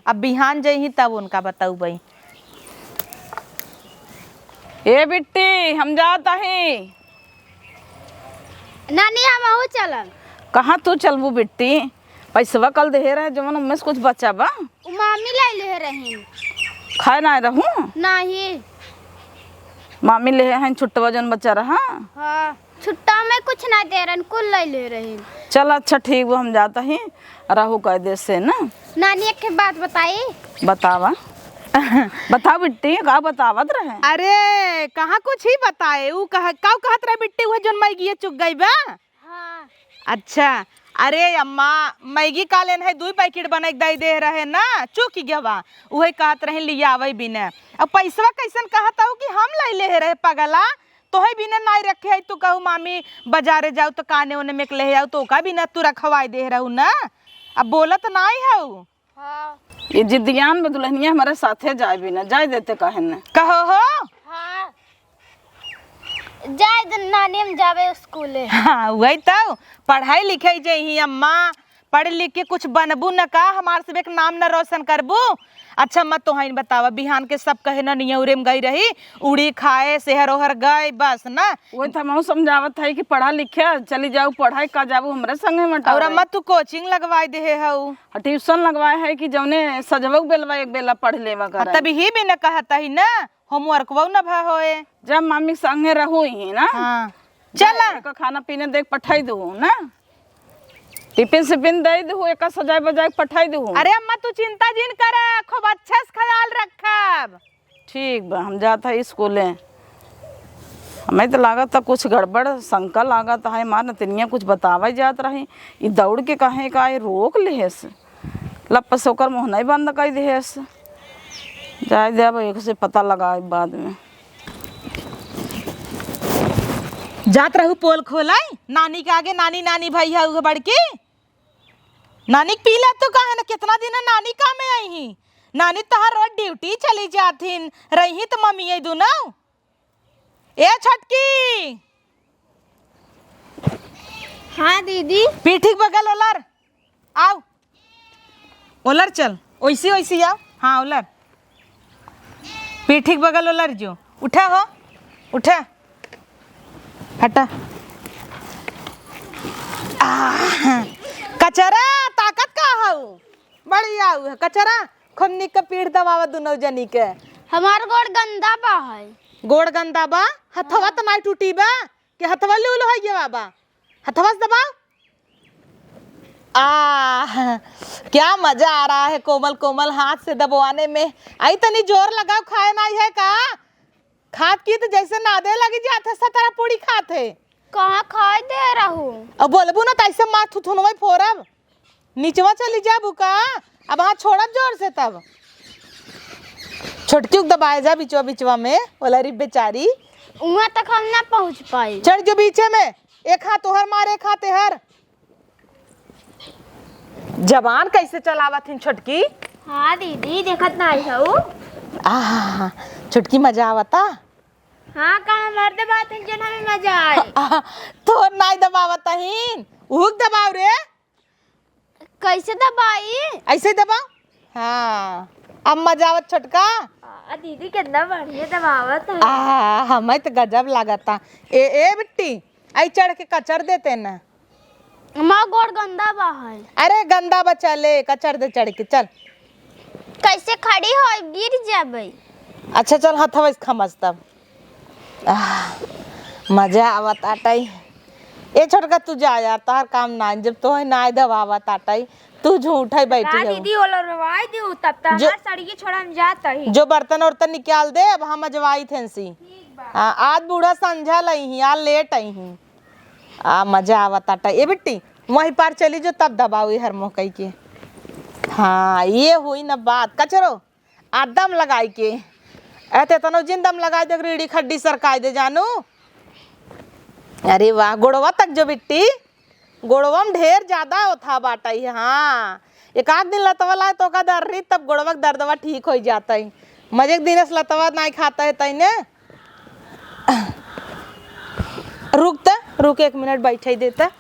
अब बिहान जइहीं तब उनका बतउबई। ए बिट्टी, हम जात हई। नानी, हमहू चलब। कहाँ तू चलबू बिट्टी? पैसवा कल देहे रहे, जवन ओम्मे से कुछ बचा बा? उ मामी लइ लेहे रहिन। खाए नाहीं रहू? नाहीं। मामी लेहे हइन छुट्टवा जवन बचा रहा? हाँ, छुट्टा में कुछ ना दे रहन, कुल लइ लेहे रहिन। चल अच्छा ठीक बा, हम जात ही, रहू कह दे से ना। नानी, एक ठे बात बताई। बतावा। बताओ बिट्टी, का बतावत रहे? अरे, कहाँ कुछ ही बताए, उ कहा, का कहत रहे बिट्टी, उहे जवन मैगिये चुक गई बा? हाँ। अच्छा, अरे अम्मा, मैगी कालेन है, दुइ पैकेट बनाइ के दइ देहे रहे ना, चुकि गवा, उहे कहत रहे लियावइ बिने। अब पैसवा कइसन कहत हउ कि हम लइ लेहे रहे पगला, तोहइ बिने नाहीं रखे है, तू कहू मामी बजारे जाउ त काने ओने में के लेहे आउ, त ओका बिने तू रखवाइ देहे रहू ना, अब बोलत नाहीं हउ। हाँ। ये जिद्दियान में दुल्हनिया हमरे साथे जाए बिना, जाए देते काहे न? कहो हो? हाँ। जाए दे नानी, हम जाबे स्कूले। हाँ, वही तो, पढ़ाई लिखाई जइहीं अम्मा, पढ़ लिख के कुछ बनबू न का, हमार सब एक नाम न रोशन करबू। अच्छा अम्मा, तोहइन बतावा, बिहान के सब कहे न नियौरे में गई रही, उड़ी खाए, सेहर ओहर गए, बस ना। वही तो हमहू समझावत है कि पढ़ा लिखे, चली जाऊ पढ़ाई, का जाबू हमरे संगे में और टहरे। अम्मा, तू कोचिंग लगवाए देहे हऊ। आ, ट्यूशन लगवाए है कि जौने सजवऊ बेलवा एक बेला पढ़ लेवा आ, करे। तभी ही भी न कहत ही ना, होमवर्कवो न भा होए। जब मामी संगे रहू ही ना। हाँ। चला। एक खाना पीने देख पठाई दू ना। टिफिन सिफिन दे दू, एक सजाए बजाए पठाई दू। अरे अम्मा, तू चिंता जिन कर, खूब अच्छे से ख्याल रखब। ठीक बा, हम जात है स्कूले। हमें तो लागत था कुछ गड़बड़, शंका लागत है, मार नतनिया कुछ बतावे जात रही, ई दौड़ के कहे का, ई रोक लेहेस, लप से ओकर मुँह नहीं बंद कर देहेस। जाए दे, अब एक से पता लगाए बाद में। जात रहू पोल खोलाई, नानी के आगे, नानी, नानी भई है उहे बड़की। नानी के पीला तो काहे ना, कितना दिन है नानी काम में आई ही। नानी तहार रोज ड्यूटी चली जात हिन, रही तो मम्मी आई दुनो। ए छोटकी। हाँ दीदी। पीठी के बगल ओलर, आउ। ओलर चल, ओइसी, ओइसी आउ। हाँ, ओलर। पीठी के बगल ओलर जो। उठा हो, उठा। हटा। आह, कचरा, ताकत का हऊ? बढ़िया हऊ है, कचरा। खूब निक के पीठ दबावा दुनो जनी के। हमार गोड़ गंदा बा है। गोड़ गंदा बा? हथवा त नाई टूटी बा? कि हथवा लूल होइ गया बा? हथवा से दबाओ। आह, क्या मजा आ रहा है कोमल कोमल हाथ से दबवाने में। आई तनी जोर लगाओ, खाए नाई है का? खात की तो जैसे नादे लगी जात है, सतरा पूरी खात है। कहाँ खाए दे रहू? अब बोलबू ना, तैसे मार थुथुनवे फोरब। नीचवा चली जाबू का? अब हाँ छोड़ब जोर से तब। छोटकी के दबाए जा बिचवा बिचवा में, ओला री बेचारी। उहाँ तक हम ना पहुँच पाई। चढ़ जो बीचे में, एक हाथ तोहर मार, एक हाथ एहर। जबान कैसे चलावत हिन छोटकी? हाँ दीदी, देखत नाई हऊ। आह, छोटकी मजा आवता? हाँ, का हमार दबात हिन जन हमें मजा आए। आह, तोर नाई दबावत हिन, उहुक दबाव रे। कैसे दबाई? ऐसे दबाओ। हाँ, अब मजा आवत छोटका। आ, दीदी कितना बढ़िया दबावत है। आ, हमें तो गजब लागता। ए, ए बिट्टी, आई चढ़ के कचर देते ना। माँ गोड़ गंदा बा है। अरे गंदा बा, चले कचर दे चढ़ के, चल। कैसे खड़ी हो, गिर जाबे। अच्छा चल, हथवा से खमस तब। आह, मजा आवत आटई। ए छोटका, तू जा यार, तोहार काम ना, जब तोहे ना दबावत आटई, तू झूठ है बैठी का हो। दीदी, ओला रवाई दियो, तब तक जो हमार सड़िए छोड़ा हम जात ही। जो बर्तन उर्तन निकाल दे, अब हम अजवाई थेंसी। ठीक बा। हाँ, आज बूढ़ा संझा लई ही, आज लेट आई ही। आ, मजा आवत आटई। ए बिट्टी, वहीं पार चली जो, तब दबाओ ये हर मुँह कई के। हाँ, ये हुई न बात। कचरो, आ दम लगाई के। ए, ते तनो जिन दम लगाई दे, रीढ़ी खड्डी सरकाई दे जानू। अरे वाह, गोड़वा तक जो बिट्टी, गोड़वा में ढेर ज्यादा होथा बाटई है। हाँ, एक आध दिन लतवा लाए तो का दर्री, तब गोड़वा के दर्दवा ठीक होइ जातई। मजे के दिन से लतवा नाई खाता है तई ने। रुक त, रुक, एक मिनट बैठे दे त।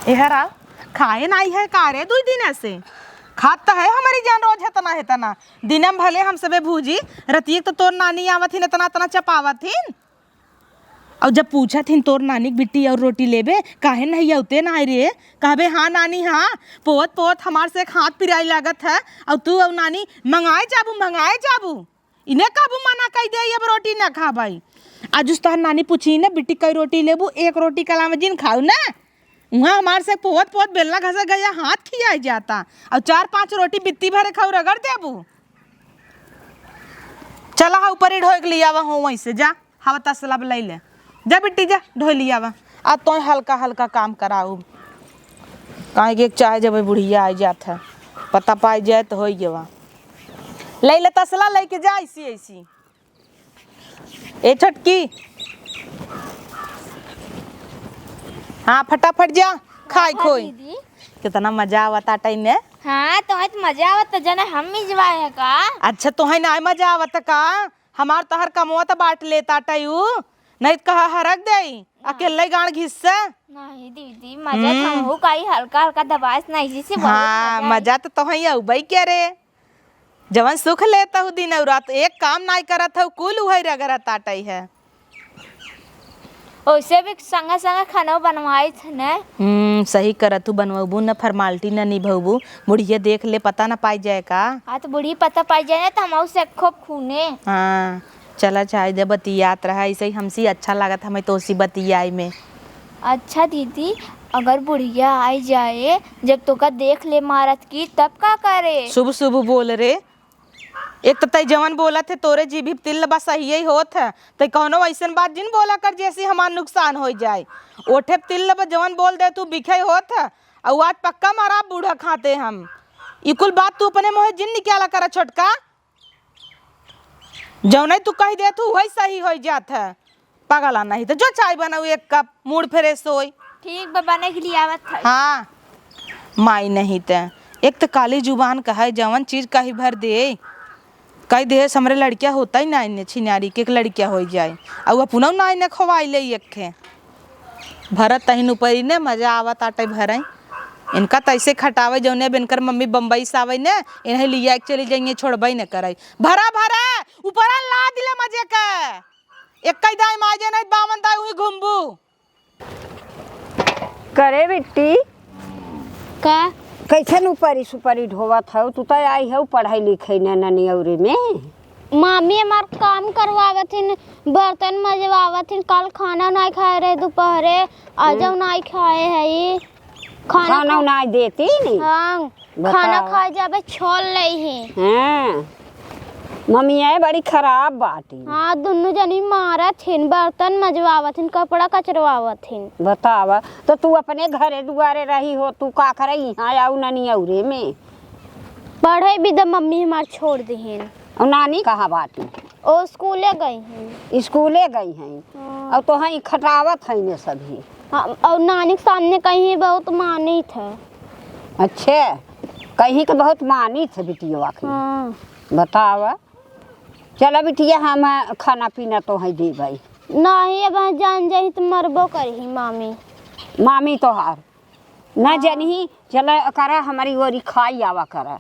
एहरा खाए नाई है का रे दुई दिन से? खात त है हमरी जान रोज हेतना हेतना। दिनम भले हम सबे भूजी, रतिये त तोर नानी आवत हिन, एतना एतना चपावत हिन। अउ जब पूछत हिन तोर नानी के बिट्टी अउर रोटी लेबे, काहे नहीं अउते ना रे? कहबे, "हाँ नानी, हाँ, पोत पोत हमार से एक हाथ पिराई लागत है, अउ तू अउ नानी मंगाए जाबू, मंगाए जाबू।" इन्हें कहबू मना कई दे, अब रोटी ना खाबाई। आज उस तोहर नानी पूछी ना, "बिट्टी कई रोटी लेबू?" एक रोटी के अलावा जिन खाऊ ना। उहाँ हमार से पोत पोत बेलना घसा गया हाथ खियाई जाता, अउ चार पांच रोटी बित्ती भरे खाऊ रगड़ देबू। चला हा ऊपर ही ढोए के लियावा हो वहीं से, जा। हवा तसला ब लई ले। जा बिट्टी जा, ढोई लियावा। आ तोय हल्का हल्का काम कराऊ। काहे कि एक चाहे जब बुढ़िया आई जात है, पता पाई जाए त होई गेवा। लई ले तसला, लई के जा ऐसी ऐसी। ए छोटकी, हाँ फटाफट जा, खाई हाँ खोई। दीदी। कितना मजा आवत आटा इन्हें। हाँ, तोहे त मजा आवत, त जाने हम मिजवाए है का? अच्छा, तोहे ना मजा आवत का? हमार तोहर कमवा त बाँट लेत आटै उ, नहीं त कहा हरक देई, हाँ। अकेले गाँड़ घिस्से। नहीं दीदी, मजा त हम्म। हमहू काई हल्का हल्का दबाइस नहीं, जैसे बहुत हाँ, मजा आई। मजा त तोहई अउबई करे। जवन सुख लेत हऊ दिन अउर रात, एक काम नाई करत हऊ, कुल उहई रगरत आटै है। ओइसे भी संगे संगे खाना बनवाई थे ने। हम्म, सही करत हू, बनवबू न, formality न निभवबू, बुढ़िया देख ले, पता न पाई जाए का। हाँ, तो बुढ़ी पता पाई जाए ना, तो हम उससे खूब खूने। हाँ, चला चाहे दे, बतियात रहा, ऐसे ही हमसी अच्छा लागत हमें तोसी बतियाई में। अच्छा दीदी, अगर बुढ़िया आई जाए, जब तोका देख ले मारत की, तब का करे? शुभ शुभ बोल रे, एक त तै जवन बोलत है, तोरे जीभी तिल बा सहिए होत है, तै कौनो अइसन बात जिन बोला कर जैसे हमार नुकसान होइ जाए। ओठे तिल बा जवन बोल दे तू बिखे होत है, अउ आज पक्का मारा बूढ़ा खाते हम। ई कुल बात तू अपने मुँहे जिन निकाला कर छोटका, जौने तू कहि दे तू वही सही होइ जात है। पगला नहीं तो जो चाय बनाऊ एक कप, mood fresh होई। ठीक बा, बने के लिए आवत है। हाँ, माई नहीं ते एक तो काली जुबान कहे, जवन चीज कही भर दे, कही दे हमरे लड़किया होता ही ना, इन्हें छिनारी के एक लड़किया हो जाए, और अपना ना इन्हें खवाई ले एक खे। भरत तहिन ऊपर इन्हें मजा आवत आटे भरई। इनका तैसे खटावे जौने अब इनकर मम्मी बम्बई से आवे ने, इन्हें लिया के चली जाइए, छोड़बई न करे। भरा भरा ऊपरा ला दिले मजे के। एक ही दाई माजे नहीं, बावन दाई हुई घूमबू। करे बिट्टी, का? कैसन ऊपरी सुपरी ढोवत हऊ? तू तो आई हऊ पढ़ाई लिखाई न ननी औरी में। मामी हमार काम करवावत हिन, बर्तन मजवावत हिन। काल खाना नाई खाए रहे दोपहरे, आजो हम्म। नाई खाए है। खाना खाना खा- नाई देती नी? हाँ। बताओ। खाना खाए जाबे, छोल लई ही। हाँ। मम्मिया बड़ी खराब बाटी। हाँ, दुन्नु जनी मारत हिन, बर्तन मजवावत हिन, कपड़ा कचरवावत हिन। बतावा, तो तू अपने घरे दुआरे रही हो, तू का करे इहाँ आऊ ननी औरे में? पढ़े भी त मम्मी हमार छोड़ दिहिन। और नानी कहाँ बाटी? ओ स्कूले गई हैं। स्कूले गई हैं। हाँ। और तोहई खटावत हैं ने सभी। हाँ, और नानी के सामने कहीं बहुत मानित है। अच्छे, कहीं के बहुत मानित है बिटिया के। हाँ। बतावा। चला बिटिया, हम खाना पीना तोहई देबई। नहीं, अब जान जाई तो मरबो करही मामी। मामी तोहार ना हाँ। जनही, चला करा हमरी ओरी खाई आवा करा।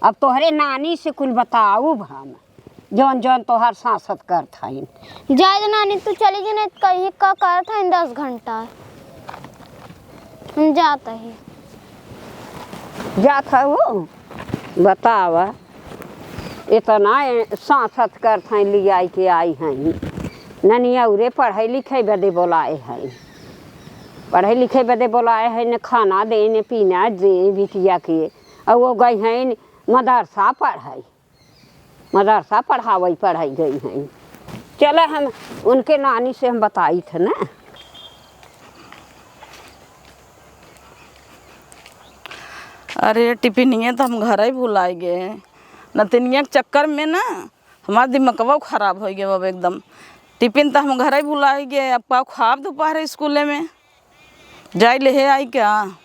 अब तोहरे नानी से कुल बताउब हम, जौन जौन तोहार सांसत करत हईन। जाए दे नानी, तू चली जी, नहीं तो कहीं का करत हईन दस घंटा। हम जात ही। जात हऊ? बतावा, इतना ए-, सांसत करत हईन, लियाई के आई हईन। ननिया उरे पढ़े लिखे बदे बोलाए हईन। पढ़े लिखे बदे बोलाए हईन, न खाना दे, न पीना दे बिटिया के। और वो गई हईन मदरसा पढ़ाई, मदरसा पढ़ावई पढ़ाई गई हईन। चला हम उनके नानी से हम बताई थे ना। अरे टिफिनिया तो हम घर ही भुलाई गए। नतिनिया के चक्कर में ना हमार दिमगवा खराब होइ गवा अब एकदम। टिफिन तो हम घर ही भुलाई गए, अब का खाब दोपहर स्कूले में? जाई लेहे आई क्या?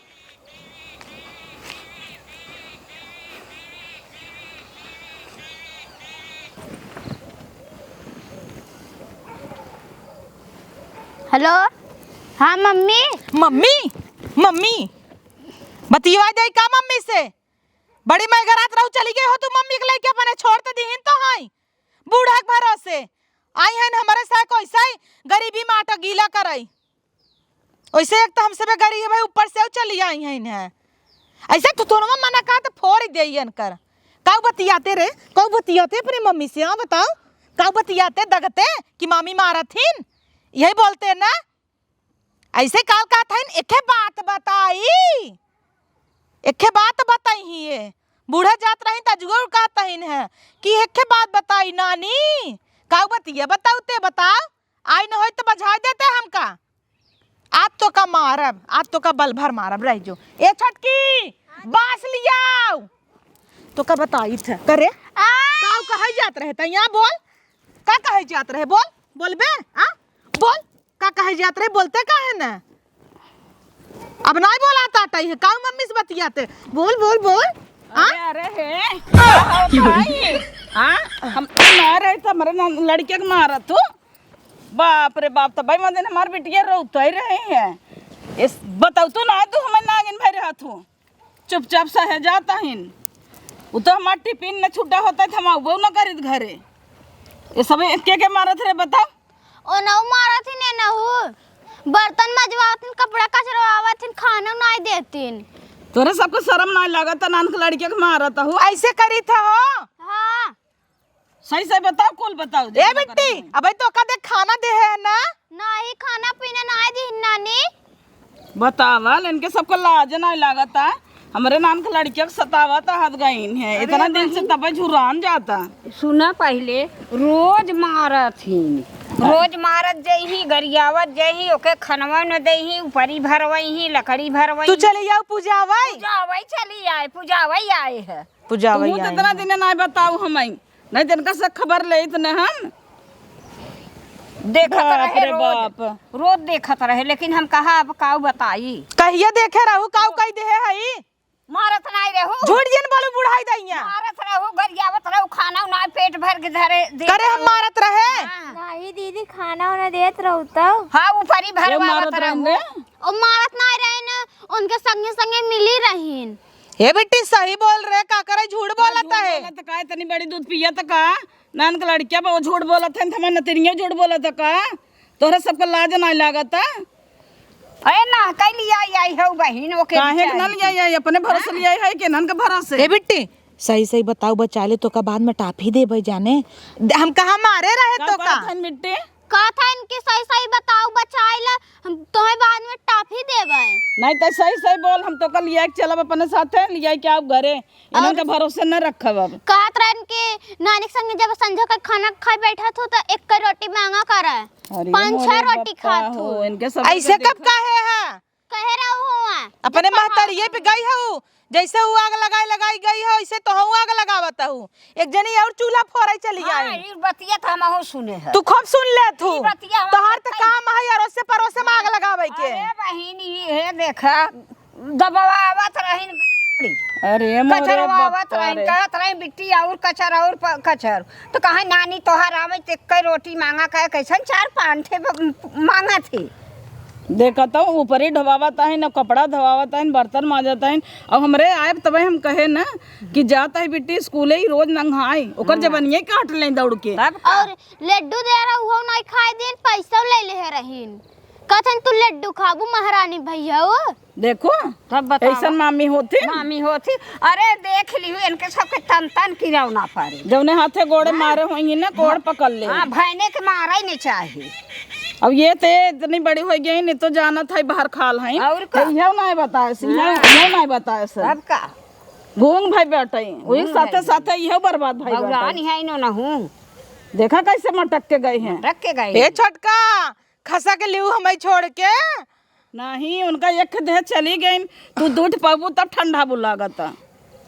हेलो। हाँ मम्मी। मम्मी, मम्मी, बतिया जाई का मम्मी से? बड़ी मैं रात रहू चली गई हो तू मम्मी के लेके अपने छोड़ तो दीहिन तो हई। बूढ़ा के भरोसे आई हन हमरे साथ कैसे गरीबी माटा गीला करई। वैसे एक तो हमसे भी गरीब है, ऊपर से चली आई हैं इन्हें। ऐसे तो तोनवा मना कहा तो फोड़ दे इनकर। काऊ बतियाते रे, काऊ बतियाते अपने मम्मी से, हाँ बताओ, काऊ बतियाते दगते कि मामी मारत हिन, यही बोलते ना। ऐसे काल कहत हन, एके बात बताई, एके बात बताई ही ये। बूढ़ा जात रही त अजुआ कहत हन है कि एके बात बताई नानी, काऊ बतिया बताऊ ते बताओ, आई न होई तो बझाई देते हमका। आज तो का मारब, आज तो का बल भर मारब, रह जो। ए छोटकी, बास लियाओ। तो का बताई थे, करे? आ! काऊ कहै जात रहे, त यहाँ बोल। का कहै जात रहे, बोल, बोलबे? आ? बोल, का कहै जात रहे, बोलते काहे न? अब नाई बोला ताटई है, काऊ मम्मी से बतियाते? बोल, बोल, बोल। आ? अरे, अरे, हे। का हो भाई? आ? हम तो ना रहे, तो हमारे ना लड़के के मारा तू। बाप रे बाप, तो भाई, मदन हमार बिटिया रोतै रहे हैं। इस, बताऊ तू ना, तू हमें नागिन भाई रहा तू। चुपचाप सहे जाता हिन। उ तो हमार टिफिन न छुट्टा होता है, तो हम आउबो न करित घरे। ये सब के के मारत रहे, बताओ? ओनहु मारत हिन, एनहु। बर्तन मजवावत हिन, कपड़ा कचरवावत हिन, खाना नाई देतिन। तोरे सबको शर्म नाई लागत, नान के लड़के के मारत हो। ऐसे करित हो? हाँ। सही सही बताओ, कुल बताओ, ए जितना बिट्टी, करे। अबे तो का दे खाना दे है ना? नाही, खाना पीना नाही दी नानी। बतावल, इनके सबको लाज नाही लागता। हमरे नान के लड़किया के सतावत हद गईन है। अरे इतना दिन से बहिन। तबे झुरान जाता। सुना पहिले, रोज मारत ही, रोज मारत जइही, गरियावत जइही, ओके खनवा न देही, उपरी भरवइही, लकड़ी भरवइही। तू चली जाओ पूजावई। पूजावई चली आए, पूजावई आए है। पूजावई तू तो आए इतना हैं। दिन नाही बताऊ हमई। नहीं तो इनका से खबर लेत न हम। देखत बाप रहे रे रोज, बाप। रोज देखत रहे, लेकिन हम कहा अब काऊ बताई। कहिया देखे रहू, काऊ कही देहे हई? मारत नाही रहू। झूठ जिन बोलू बुढ़ाई दइया। मारत रहू, गरियावत रहू, खाना उना पेट भर के धरे दे करे हम रहू। मारत रहे। हाँ। नाही दीदी, खाना उना देत रहू तब। हाँ, ऊपरी ये भरवावत मारत रहू। रहन रे। ओ मारत नाही रहे न, उनके संगे संगे मिली रहीन। हे बेटी, सही बोल रहे, का करे झूठ बोलत झूठ है? बोलत का, इतनी बड़ी दूध पियत का? नान के लड़किया बा, वो झूठ बोलत है, हमार नतिनियो झूठ बोलत है का? तोहरा सबके लाज ना लागत है? अरे ना, कई लिया आई हो बहिन, ओके काहे के ना लिया आई? अपने भरोसे हाँ। लिया आई है कि नान के भरोसे? ए बिट्टी, सही सही बताऊ, बचा ले तो का बाद में टाफी देबे जाने। हम कहाँ मारे रहे का तो का? कहत हन बिट्टी? कहत हन कि सही सही बताऊ, बचाई ले, हम तोहे बाद में टाफी देबे। नहीं तो सही सही बोल, हम तो कल लिया के चलब अपने साथे, लिया के आऊ घरे। इन्हन और के भरोसे न रखब अब। कहत रहन कि नानी के संगे जब संझा के खाना खाए बैठत हो तो एक रोटी मांगा करे। अरे पाँच मोरे छह रोटी बप्पा खात हो। हो, इनके सब ऐसे के कब देखा। कहे है? कहे रहू हुआ। अपने जब महतरिये पे गई हऊ, जैसे ऊ आग लगाए लगाई गई हो, ऐसे तोहू आग लगावत हऊ। एक जनी और चूल्हा फोड़े चली हाँ, आई। ई बतिया तो हमहू सुने है। तू खूब सुन ले तू। ई बतिया हम तोहार तो कई काम है अरोसे परोसे में आग लगावे के। अरे बहिन, ई हे देखा, दबवावत रहिन गाड़ी। अरे मोरे कचरवावत बप्पा रहिन, रे। कहत रहिन बिट्टी और कचर और प-, कचर। तो कहा नानी तोहार आवे तो एक रोटी मांगा कहे, कैसन चार पाँच ठे ब-, मांगा थी। देखत हूँ, ऊपरी ढोवावत आहिन, न कपड़ा धोवावत आहिन, बर्तन मांजत आहिन। अब हमरे आएब तबे हम कहे न कि जात है बिट्टी स्कूले ही रोज नंगाई, ओकर हाँ। जबनिये काट लें दौड़ के। तब का? और लड्डू दे रहा, उहो नहीं खाए दिन, पैसा ले ले रहीन। कहतन तू लड्डू खाबू महारानी भैया हो। देखो, तब बतावा। ऐसन मामी होती। मामी होती। अरे देख लिहू, इनके सबके तन तन किराव ना पारे। जौने हाथे गोड़े हाँ। मारे होंगी ना, कोड़ हाँ। पकड़ ले। हाँ, भैने के मारा ही नहीं चाही। अब ये ते इतनी बड़ी हो गई, नहीं तो जानत है बाहर खाल है। और का? तो इहो नहीं बताए से, हाँ। इहो नहीं बताए से। तब का? गूंग भाई बैठे, वही गूंग साथे भाई। साथे इहो बर्बाद भाई बौरान बैठे। है इनो नहू। देखा कैसे मटक के गए हैं। मटक के गए। ए छोटका, खसा के लिहू हमें छोड़ के। नहीं, उनका एक देह चली गई, तू दूठ पाबू तब ठंडा बुलागत।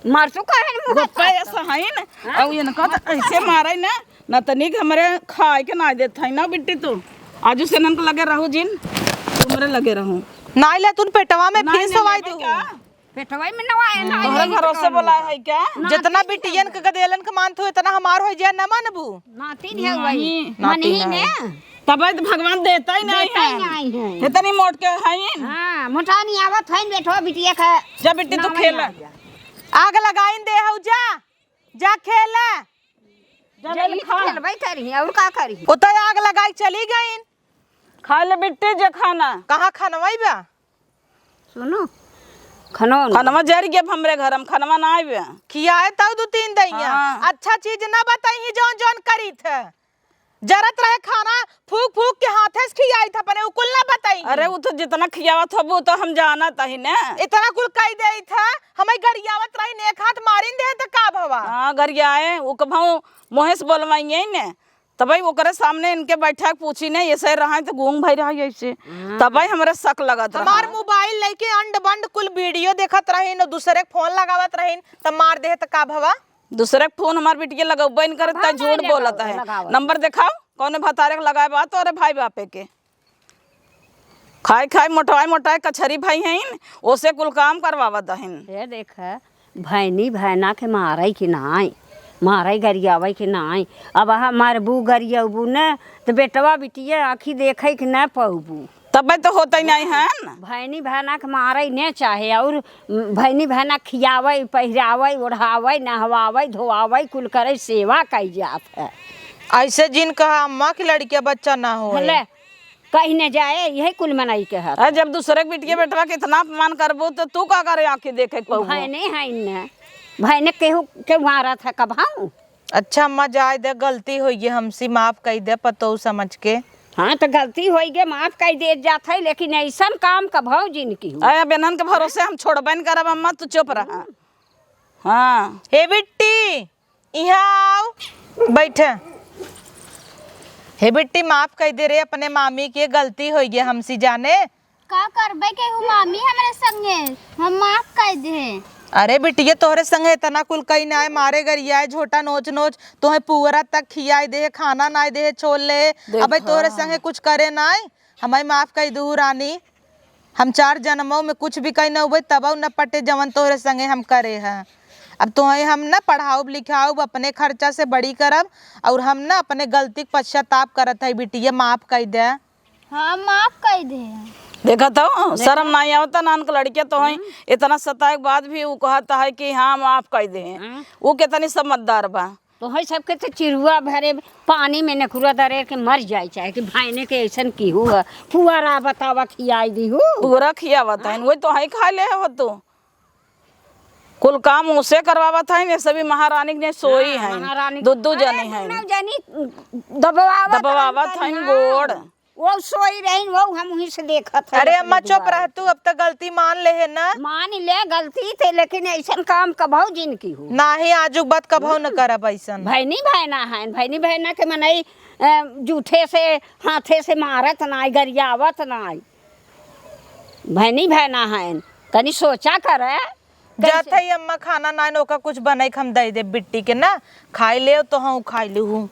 मरसू काहे न मुँह गोप्पा काटत? ऐसा है न, हाँ? और इनका तो ऐसे मारे न, न तनिक हमरे खाए के ना देत है ना बिट्टी तू। आजू से इनके लगे रहू जिन, तू हमरे लगे रहू। नाई ले तू पेटवा में नाई, फिर नाई, सवाई नाई, दू। का? पेटवा में नवाए, हाँ। नाई तोहरे नाई भरोसे तो बोला है क्या? ना, जितना ठीक है। बिटियन के गदेलन के मानत हो, इतना हमार हो जाए, न मानबू? नातिन है वही। नहीं। नातिन मनही है। ने। तबे तो भगवान देता ही नहीं देता ही है। नहीं है। इतनी मोट के हईन। हाँ, मोटा नहीं आवत हईन, बेटो बिटिया का जब बिट्टी तो नाम खेला। नहीं आ गया। आग लगाइन दे हऊ, जा, जा खेला। जा जल्दी जल्दी खा। खेलबे करी, और का करी? ओतै आग लगाई चली गईन। खा ले बिट्टी जे खाना। कहाँ खनवाई बा? सुनो, खनवा न। खनवा जरि गया हमरे घर, हम खनवा ना आइबे। खियाए तउ दू तीन दइया। हाँ। अच्छा चीज ना बताई ही जौन जौन करी थे। जरत रहे खाना, फूक फूक के हाथे से खियाई थे अपने, उ कुल ना बताई। अरे उ तो जितना खियावत हबू उ तो हम जानत ही ना। इतना कुल कई देई थे, हमें गरियावत रही ने एक हाथ मारिन दे त का भवा? हाँ गरियाए, उ कभऊ मोहे से बोलवाइए ने। तबई ओकरे सामने इनके बैठा के पूछी नहीं, ऐसे रहा तो गूंग भई रहा ऐसे। हाँ। तबई हमरे शक लगत रहा। हमार मोबाइल लेके अंड बंड कुल वीडियो देखत रहीन, दूसरे के फोन लगावत रहीन, तब मार देहे त का भवा? दूसरे के फोन हमार बिटिया लगउबे न करत, अब त हम झूठ नहीं बोलत लगावे, है। लगावे। नंबर देखाओ, कौने भतारे के लगाए बा तोरे भाई बापे के? खाए खाए मोटाए मोटाए कचहरी भाई हईन, ओसे कुल काम करवावत हईन। ये देख, भैनी भैना के मारई के नाई, मारई गरियावई के नाई। अब अहा मारबू गरियबू न, त बेटवा बिटिया आँखी देखई के न पउबू। तबे तो होतई नहीं हन। भैनी भैना के मारई न चाहे, और भैनी भैना खियावई, पहिरावई, ओढ़ावई, नहवावई, धोआवई, कुल करई, सेवा कई जात है। ऐसे जिन कहा अम्मा के लड़किया बच्चा ना होए। ले, कहीं न जाए, यही कुल मनई के हक। अरे, जब दूसरे के बिटिया बेटवा के इतना अपमान करबू, तो तू का करे आँखी देखे के पउबू? भैने है इन्ने, भैने केहू के मारत है कबहूँ? अच्छा अम्मा, जाए दे, गलती होई गे हमसे, माफ कई दे पतोह समझ के। हाँ, तो गलती होई गे, माफ कई दे जात है, लेकिन ऐसन काम कबहूँ जिन किहू। अरे, अब इन्हन के भरोसे हम छोड़बे न करब अम्मा, तू चुप रहा। हाँ। हे बिट्टी, इहाँ आउ, बैठ। हे बिट्टी, माफ कई दे रे अपने मामी के, गलती होई गे हमसे जाने। का करबे केहू मामी हमरे संगे, हम माफ कई दे। अरे बिटिया, तोहरे संगे इतना कुल कई नाय, मारे गरियाए, झोटा नोच नोच, तोहे पुअरा तक खियाए दे, खाना नाय दे, छोड़ ले। अबे देखा। तोहरे संगे कुछ करे नाय, हमें माफ कई दू रानी। हम चार जनमों में कुछ भी कई न हुए, तबउ न पटे जवन तोहरे संगे हम करे ह। अब तोहे हम न पढ़ाउब लिखाउब, अपने खर्चा से बड़ी करब, और हम न अपने गलती के पश्चाताप करत है बिटिया, माफ कई दे। हाँ, माफ कई दे। देखा तो, शर्म नाहीं आवता नान के लड़किया तो है, हम्म। इतना सताए के बाद भी उ कहत है कि हाँ, माफ कई दे। हम्म। उ कितनी समझदार बा। तोहई सबके तो चिरुआ भरे पानी में नेकुरा दरेर के मर जाए, चाहे कि भैने के ऐसन किहू है, पुअरा बतावा खियाई दिहू। पुअरा खियावत है, हाँ? वही तो है खा ले हो तू। कुल काम उसे करवावत है, ये सभी महारानी के सोई हाँ, है, महारानी। दू दू अरे, जनी है। दोनों जनी दबवावत दबवावत रहन है हाँ। गोड़। वो सोई रही, वो हम वहीं से देखत है अरे अपने अम्मा, चुप दुआरे रह तू, पे। अब तक गलती मान ले है ना। मान ले गलती थे, लेकिन ऐसन काम कभऊ जिन किहू। नाही, आजुक बाद कभऊ न करब ऐसन। भैनी भैना है, भैनी भैना के मनई, अ, जूठे से, हाथे से मारत नाई, गरियावत नाई। भैनी भैना है, तनी सोचा करे। जात कैसे? है अम्मा, खाना नाई, ओका कुछ बनाई के हम दे दे बिट्टी के ना, खाई ले तो हम खाई लू हूँ।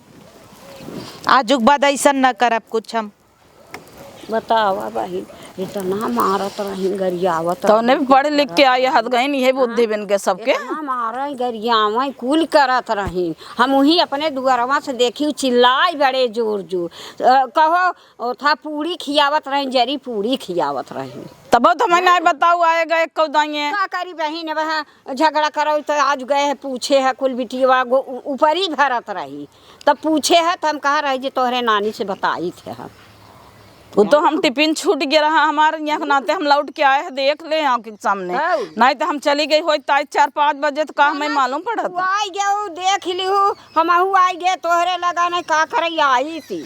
आजुक बाद ऐसन न करब कुछ हम। बतावा बहिन, इतना मारत रहिन, गरियावत तौने रहिन, भी पढ़ लिख के आई हद गईन, इहे बुद्धि हाँ? बिन के सबके। इतना मारे, गरियावे, कुल करत रहिन। हम वही अपने दुआरवा से देखी, चिल्लाई बड़े जोर जोर। अ, कहो, ओ था पूड़ी खियावत रहिन, जरी पूड़ी खियावत रहिन। तबो तो मैं हाँ। नाय बताऊ, आए गए कौ दाइए। का करी बहिन, वह झगड़ा करो तो आज गए है, पूछे है, कुल बिटिया गो-, उ-, ऊपर ही भरत रही। तब पूछे है, तो हम कहा रही जे तोहरे नानी से बताई थे हम। वो तो हम टिफिन छूट गया रहा हमारे यहाँ के नाते, हम लौट के आए हैं, देख ले आँख के सामने। हाँ। नहीं तो हम चली गई होई ताई चार पाँच बजे, तो का हमें मालूम पड़त? वो आई गए, वो देख ली हूँ, हम आहू आई गए, तोहरे लगा नहीं का करे आई थी।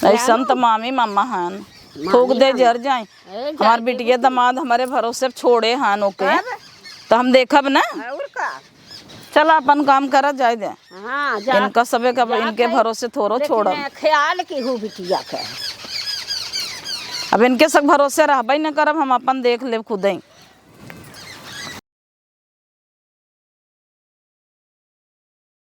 ऐसन तो मामी मामा हन, मामी फूक दे मामा। जर जाए। ए, हमार जाए बिटिया दे। दमाद हमारे भरोसे छोड़े हन ओके, तब? तो हम देखब ना। और का? चला, अपन काम करा, जाए दे। हाँ, जा, इनका सबे का, जा इनके भाई। भरोसे थोड़ो लेकिन छोड़ब। ख्याल की हूँ बिटिया के। अब इनके सब भरोसे रहबे न करब, हम अपन देख लेब खुदे।